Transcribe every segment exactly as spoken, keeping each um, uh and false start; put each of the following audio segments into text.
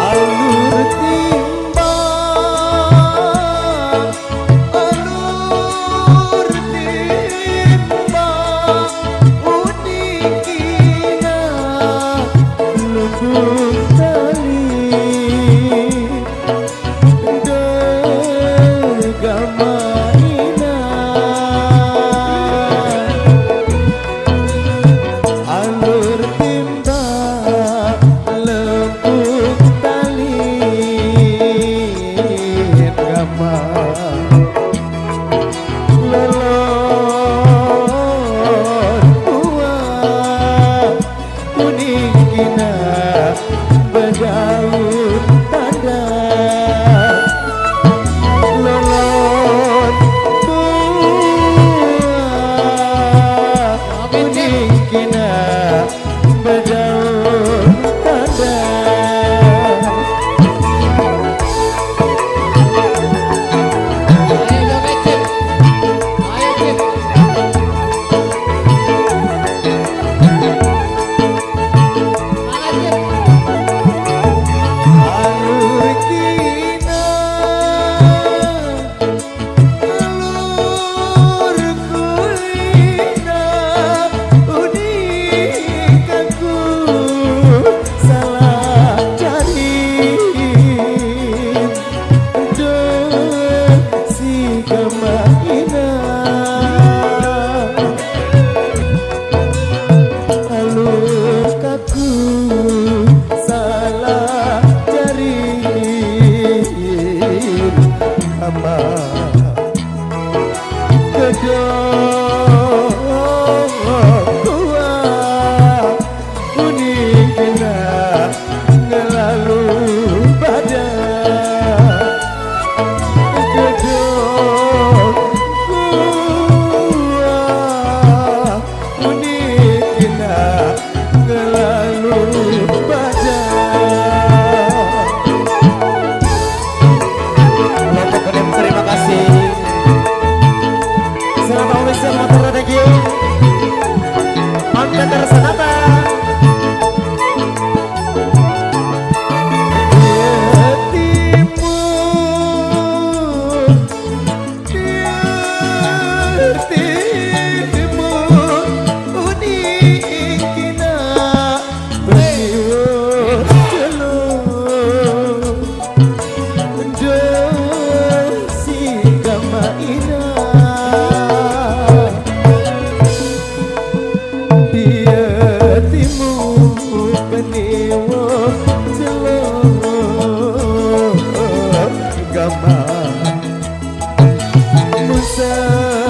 Alur timbang, alur timbang, unikina lumbung tali. Degama ina, alur timbang lempung tali. Degama lolon buah, kuning kina bedaun tanda. Lolon buah, kuning kina bedaun tanda. Ayo, joget, Cip. Ayo, Cip. Semangat, Cip. Alur kina, alur kulina, unik aku salah cari. Degama ina, alur kaku salah cari. Ama kedua kuah, kuning kina ngelalu badan. Kedua kuah, kuning kina ngelalu badan. Kelompok Kedim, terima kasih. Senata Official, matur nuwun, thank you. Pak Peter Senata. Timu, timu, uning kina beliau jelo. Degama ina, dia timu peniwa jelo. Gama musan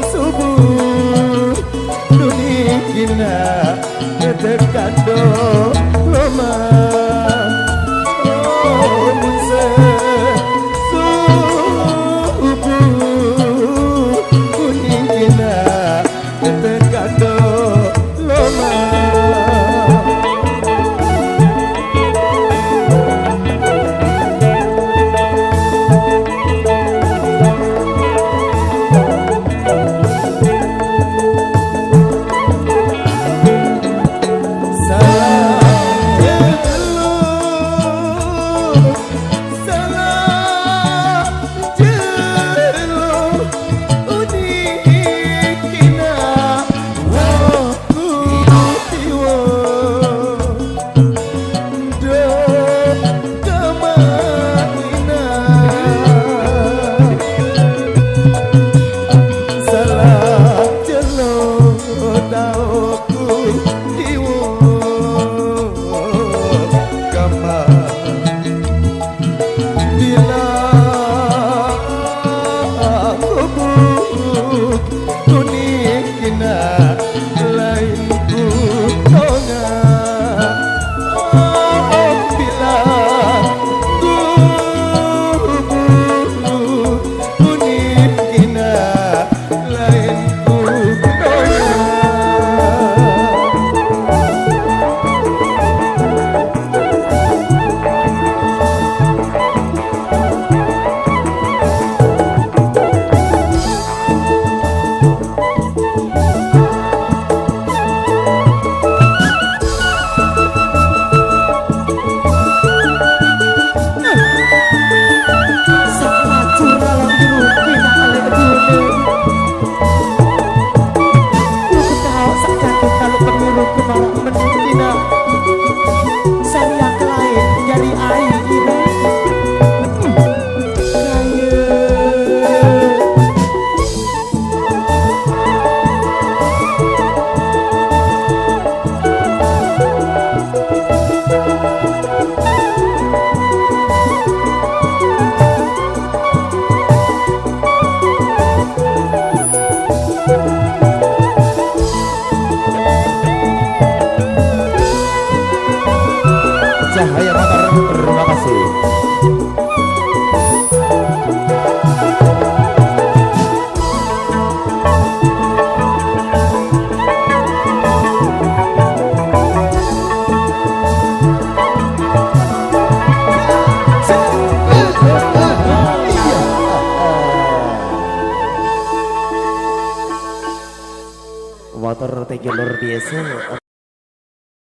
subuh, kuning kina ketekando loma. Oh, musan subuh, kuning kina ketekando loma. Ya, ayo, matur, terima kasih. Matur, thank you luar biasa.